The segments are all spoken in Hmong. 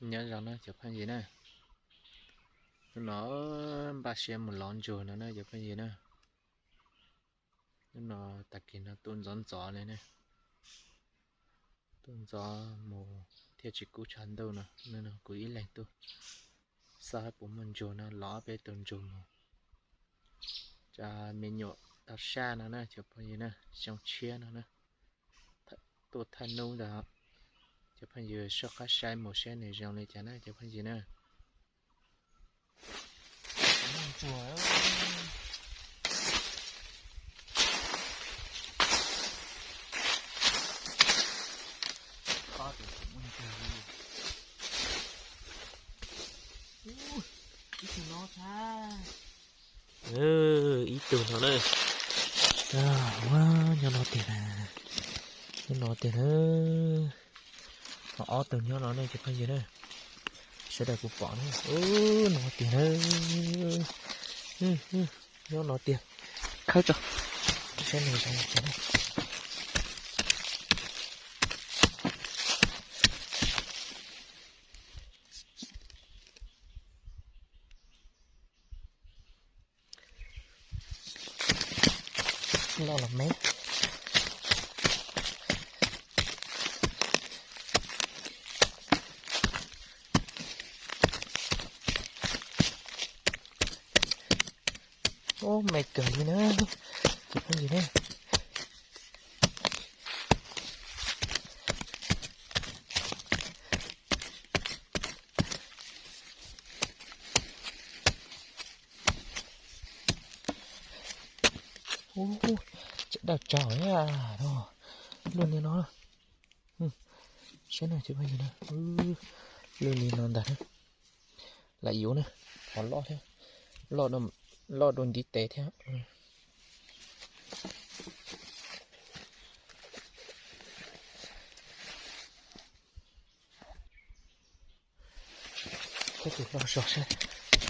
Nyob zoo na cov phooj ywg na, hnub no npaj siab mus lov ntsuag no na cov phooj ywg na. Hnub no tag kis no tuaj ntxov ntxov li na, tuaj ntxov mus thiaj tsis kub tshav ntuj no, hnub no kuv ib leeg tuaj, xav puas muaj ntsuag no lov peb tus ntsuag mus tso me nyuam tau saj no na cov phooj ywg na, xyoo tshiab no na. Tuaj thaj nub ntag, cov phooj ywg soj qab saib mus saib nws zoo li cas na cov phooj ywg na. Ib tug no na, nyob no tiag na, nyob no tiag na. Ho ob tug nyob no ne cov phooj ywg na, sawv daws puas pom na, no tiag na, nyob no tiag. Khawb tso, saib nws zoo li cas na. Loj los me. Ub, me kawg li na, cov phooj ywg na. Ub, tseem dawb tsawv no, luaj li no. Saib na cov phooj ywg na, luaj li no ntag na. Lam yuav na, qhov loj thiab, loj dua ntiv tes thiab. Thiab tus loj zog saib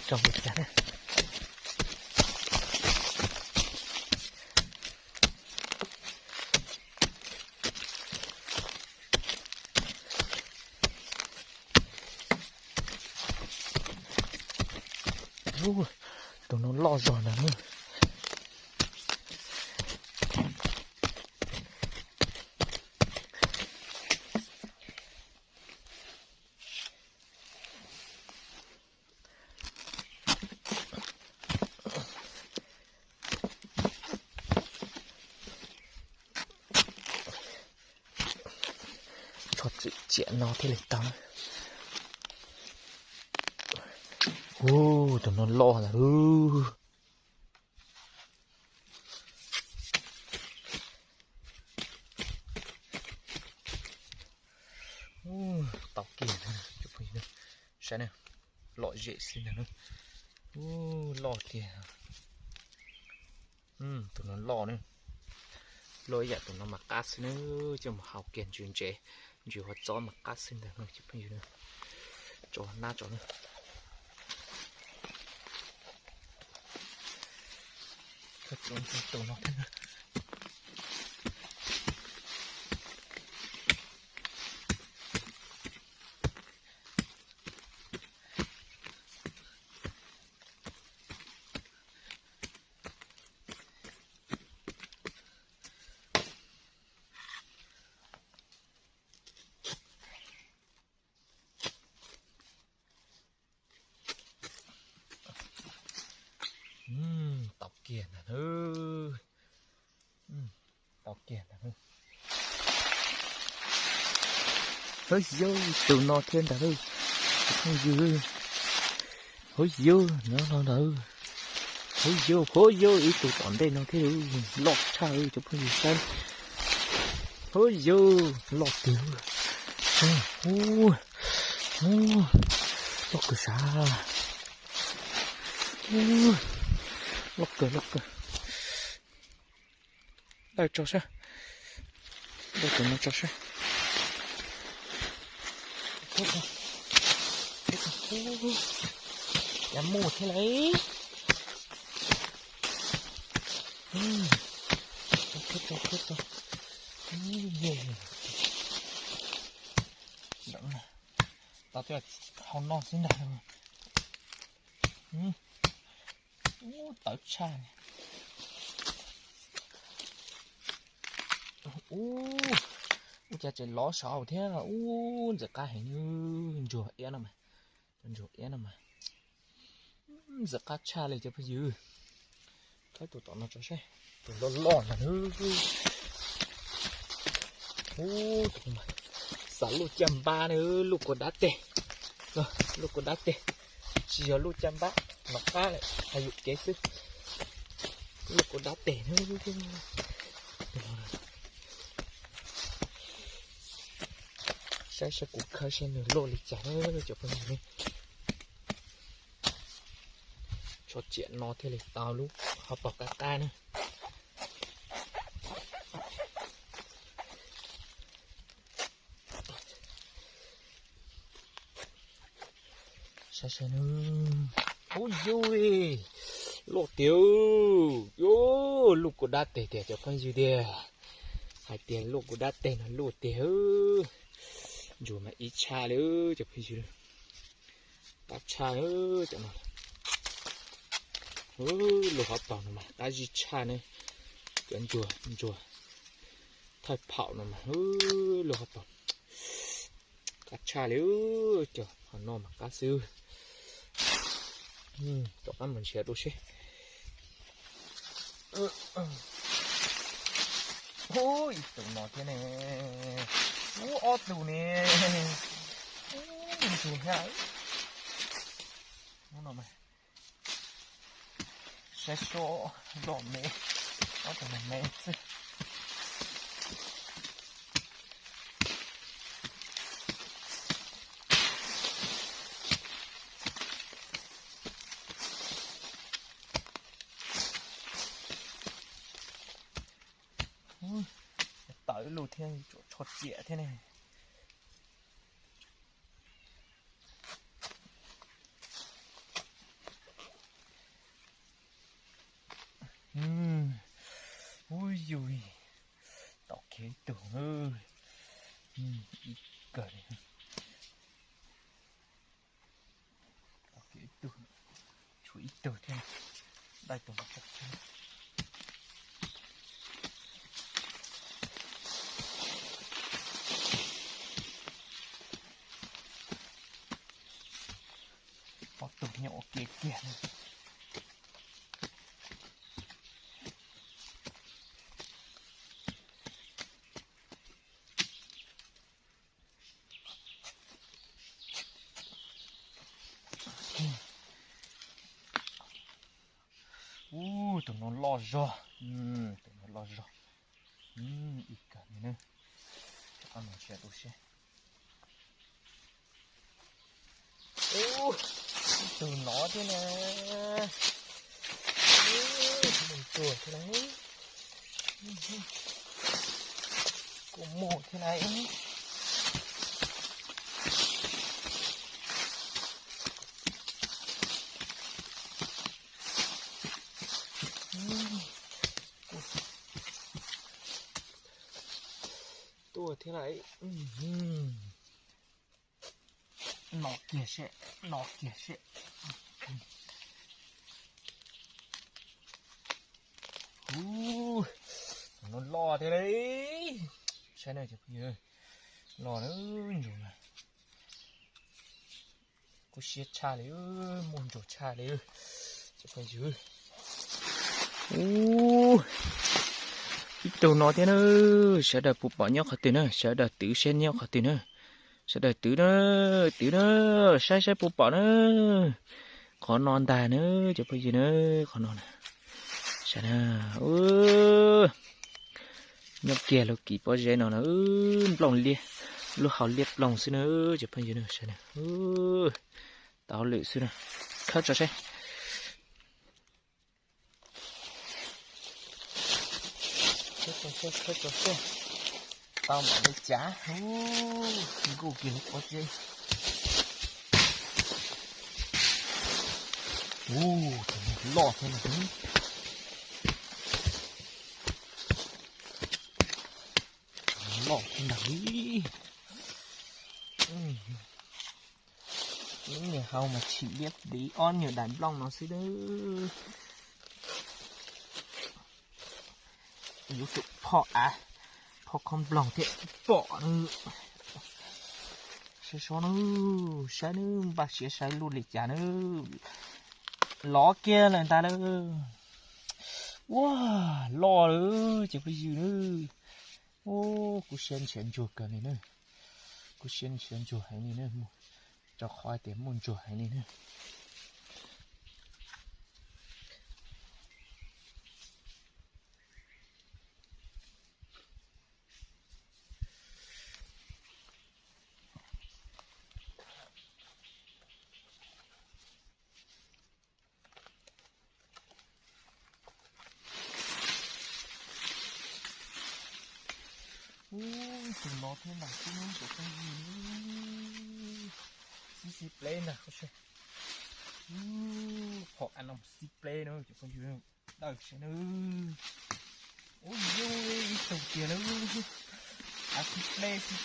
zoo li cas na. Tus no loj zog ntag na. Tsho txwm ciam no thiaj li tau. Ub, tus no loj lawm. Tau kiag, saib na, lom zem xwb ntag na. Ub, loj tiag. Tus no loj na, loj ib yam tus no mas qab xwb na, coj mus hau kiag ntsws ntsev, ntsws hauv txob mas qab xwb ntag na cov phooj ywg. Tso nab tso na. Tus no thiab. Tau kiag ntag. Tau kiag ntag. Hov yog tus no thiab ntag lauj, cov phooj ywg. Hov yog no no ntag. Hov yog, hov yog ib tug tom ntej no thiab, loj tshaj cov phooj ywg saib. Hov yog loj tiag. Loj kawg sav. Loj kawg, loj kawg. Dawb tso saib. Dawb tus no tso saib. Yav muaj thiab lauj. Tso, tso, tso, tso. tau tej hau no xwb ntag. Ub, tawv tshaj. Ub, ua cas tseem lov saud thiab. Ub, ntxim qab heev. Ntsuag iab no mas, ntsuag iab no mas ntxim qab tshaj li cov phooj ywg. Khawb tus tom no tso saib, tus loj loj ntag. Ub, xav luj caj npab na, luj kua dab teg, luj kua dab teg, tsis yog luj caj npab, nov qab lawm hais yuam kev xwb. Luj kua dab teg na. Saib saib kuv khawb saib nws loj li cas na cov phooj ywg. Tsho tsiam no thiaj li tau lub hauv paus qab qab na. Saib saib na. Ub yuj, loj tiag. Yuj, luj kua dab teg tiag cov phooj ywg tiag. Hais tias luj kua dab teg no luj tiag. Ntsuag mas ib tshaj li cov phooj ywg. Qab tshaj cov no. Luj hauv paus no mas qab zib tshaj ne. Cov ntsuag ntsuag thawj phaum no mas luj hauv paus qab tshaj li. Cov hauv no mas qab xwb. Tom qab mus nrhiav dua seb. Ub, ib tug no thiab ne. Ub, ob tug ne. Ub, ntsuag thiab. Ub, no mas saib seb loj me, ob tug no me xwb. Tawv lug thiab, tsho tsiam thiab ne. Ub yus, tau kiag ib tug, ib kawg li. Tau kiag ib tug, tshuav ib tug thiab, dai tus no tso. Ob tug nyob ua ke kiag. Ub, tus no loj zog, tus no loj zog. Ib kawg li na, rov qab mus nrhiav dua seb. Ub, ib tug no thiab na. Ub, muaj ntsuag thiab na. Kuj muaj thiab na. Tuaj thiab na. No kiag seb, no kiag seb. Ub, no loj thiab li. Saib na cov phooj ywg, loj na, ntsuag na. Kub siab tshaj li, muaj ntsuag tshaj li cov phooj ywg. Ub, ib tug no thiab na, sawv daws puas pom nyob qhov twg na, sawv daws twv seb nyob qhov twg na. Sawv daws twv na, twv na, saib saib puas pom na. Qhov no ntag na, cov phooj ywg na, qhov no na. Saib na, nyob kiag lub kis pob zeb no na, nplooj liab, lub hau liab ploog xwb na, cov phooj ywg na, saib na. Tau lwm xwb na, khawb tso seb. Tau mam li cav, nkuj kiag li pob zeb. Ub, loj thiab ntag. Loj thiab ntag li. Ib niag hau mas tshim liab plig ob niag daim nplooj no xwb nawb. Yuav tsum phoj av, phoj khob nploog thiaj pom nawb. Saib seb nawb, saib nawb, npaj siav saib luaj li cas nawb. Lov kiag lawm ntag lauj. Ua, loj lawm cov phooj ywg nawb. Ua, kuv siab ntshiab ntsuag kawg li nawb. Kuv siab ntshiab ntsuag heev li nawb. Rau qhov tias muaj ntsuag heev li nawb. Ub, tus no thiab nram xwb cov phooj ywg. Xib xib pleb ntag. Ub, phom av no xib pleb na cov phooj ywg. Dawb saib na. Ub, yus ib tug tiag lawm. Av xib pleb xwb,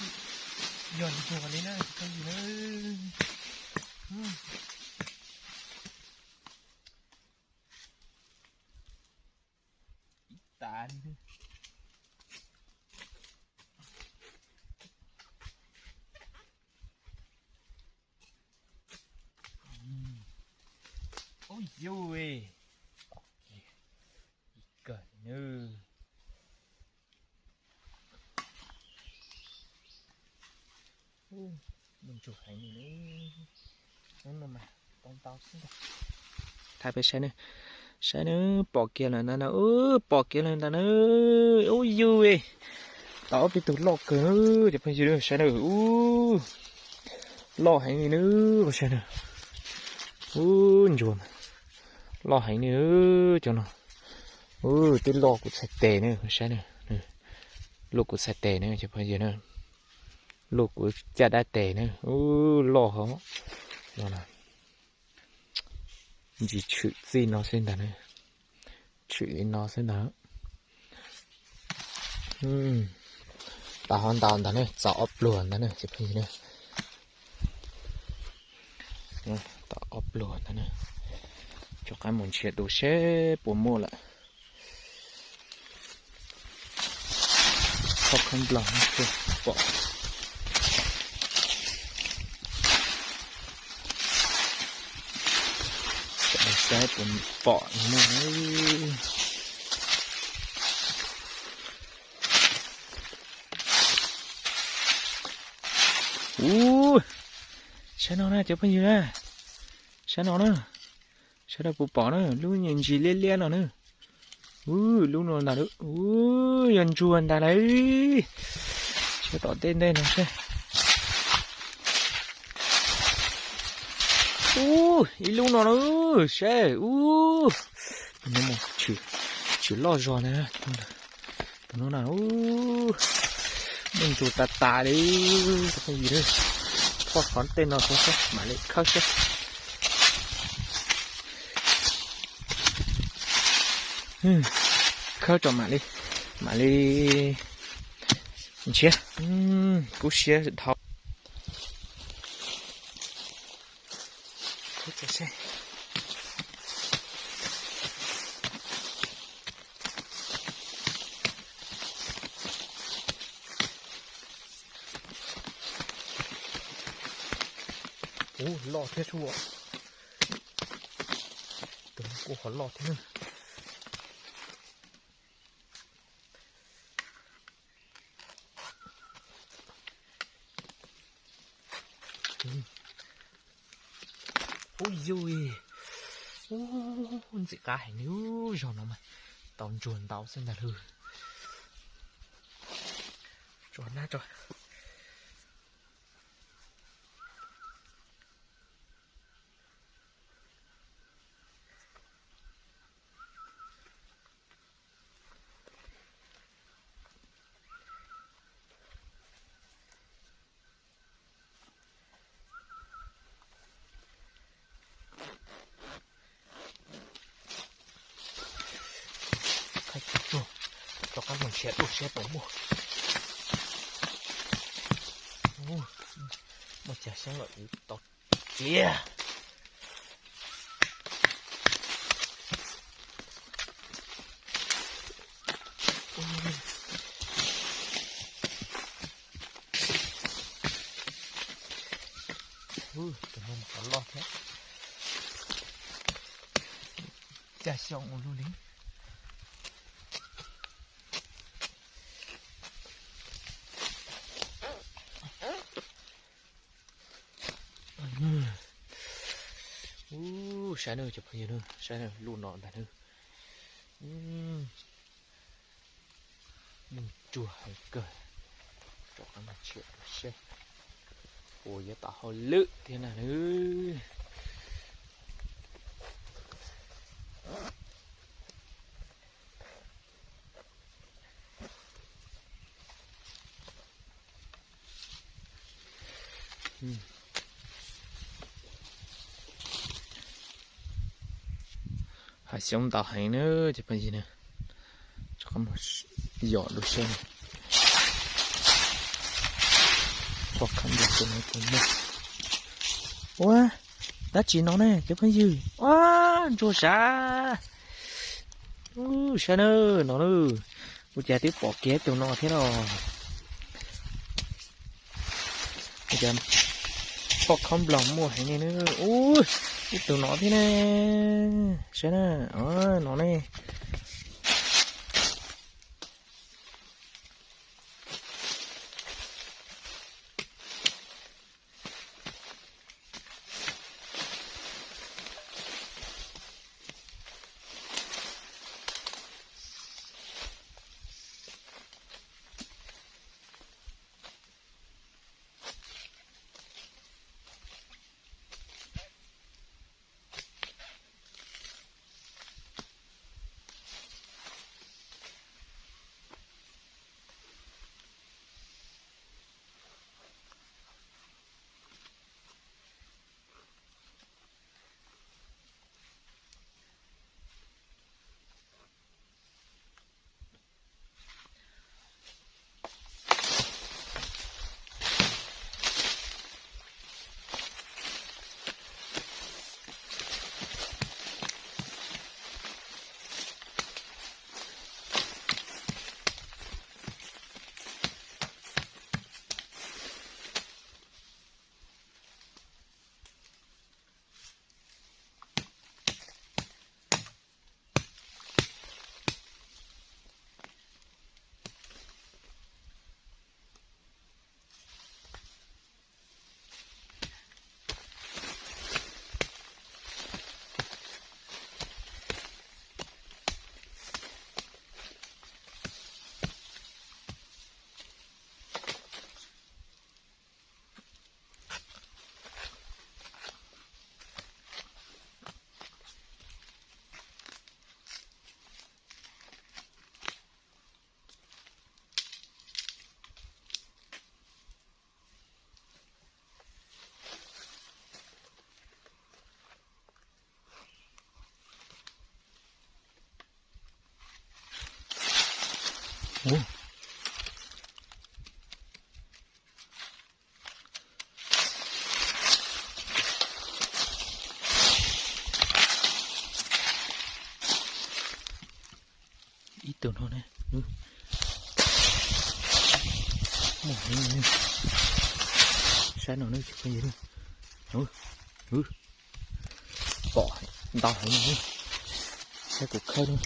yog ntsuag li na cov phooj ywg na. Ib tas li. Ub, yus, ib kawg li nawb. Muaj ntsuag heev li nawb. Hnub no mas tau ntau xwb ntag. Thaij peb saib nawb, saib nawb, pom kiag lawm ntag na, pom kiag lawm ntag na. Ub, yus, tau ob peb tug loj kawg cov phooj ywg, saib nawb. Ub, loj heev li nawb, saib nawb. Ub, ntsuag loj heev li cov no. Ub, twb luaj kuv txhais tes na, saib nawb. Luaj kuv txhais tes na cov phooj ywg na. Luaj kuv caj dab tes na. Ub, loj hov. No na. Ntsis tshwm txij no xwb ntag na. Tshwm li no xwb ntag. Tau hov ntau ntag na, txog ob pluag ntag na cov phooj ywg na. Tau ob pluag ntag na. Rov qab mus nrhiav dua seb puas muaj lawm. Khob khob nploog pom. Saib puas pom muaj. Ub, saib no na cov phooj ywg na. Saib no na. Saib no puas pom na, lub ntsis liab liab no na. Ub, lub no ntag. Ub, yog ntsuag ntag lauj. Saib tom tej ntej no seb. Ub, ib lub no na, seb. Ub, tus no mas tshwm loj zog na. Tus no na, muaj ntsuag tas tas li. Cov phooj ywg, phoj qhov tej no xwb mam li khawb seb. Khawb tso mam li, mam li nrhiav. Kub siab dhau. Ub, loj thiab tsuas. Tus no kuj ho loj thiab. Ub, yus, ub, ntxim qab heev li. Zaum no mas tau ntsuag ntau xwb ntag lauj. Tso nab tso. Rov qab mus nrhiav dua seb puas muaj. Muaj cag xyoob lawm, tau Tiag. Tus no mas qhov loj thiab. Caj xyoo ua luaj li. Ub, saib na cov phooj ywg na, saib na, lub no ntag na. Ub, yeej ruaj heev kawg. Rov qab mus tshiab rau seb puas yuav tau hauj lwm thiab na. Hav xyoob ntau heev na cov phooj ywg na. Rov qab mus yos dua seb. Poj khab nploog tus no puas muaj. Ua, dab tsi no ne cov phooj ywg? Ua, ntsuag sav. Ub, saib na, no na. Ua cas twb pom kiag tus no thiab no. Ua cas poj khab nploog muaj heev li na. Ub, ib tug no thiab ne. Saib na, no ne. Ib tug no ne. Saib no ne cov phooj ywg. Pom ntau heev. Saib kuv khawb na.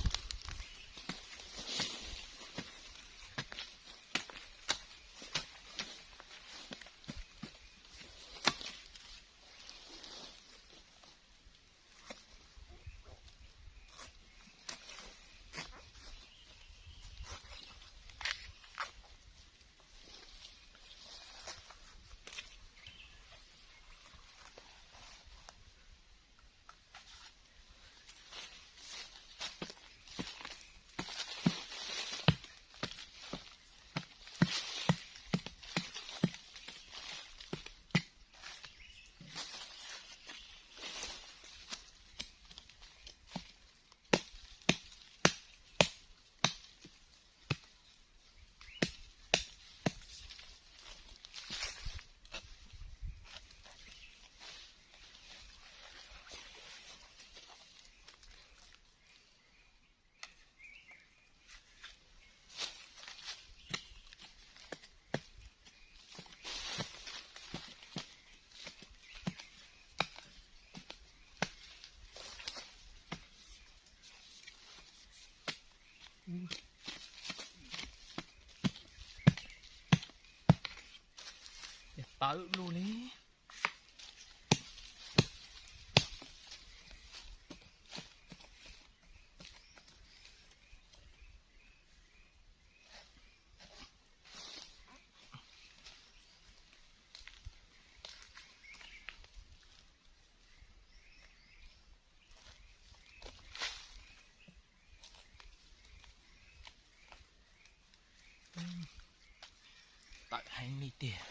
Tawv lug li. Tawm heev li tiag.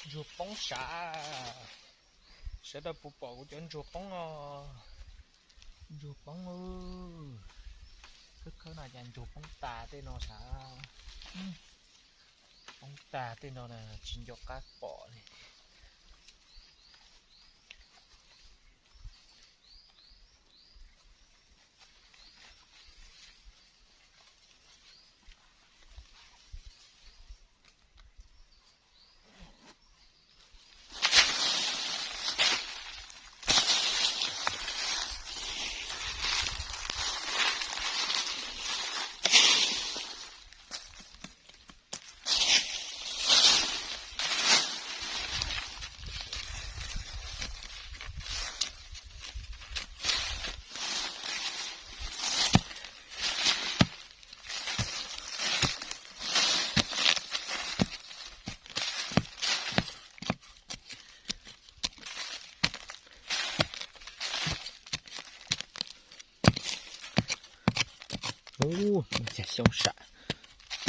Ntsuag poob sav. Sawv daws puas pom kuv cov ntsuag poob os? Ntsuag poob. Khawb khawb no cas ntsuag poob tag tej no sav. Poob tag tej no na tsis nco qab pom li. Ub, xyoob sam.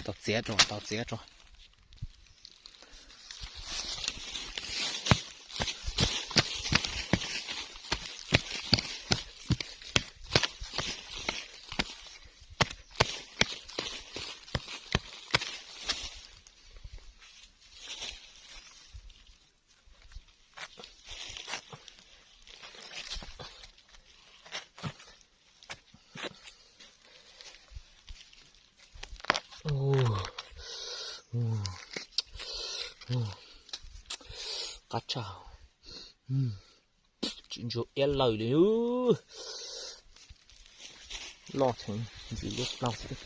Tau txiav tso, tau txiav tso. Qab tshaj, tsis ntsuag iab lawm li. Loj heev, ntxiv liab plaug xwb.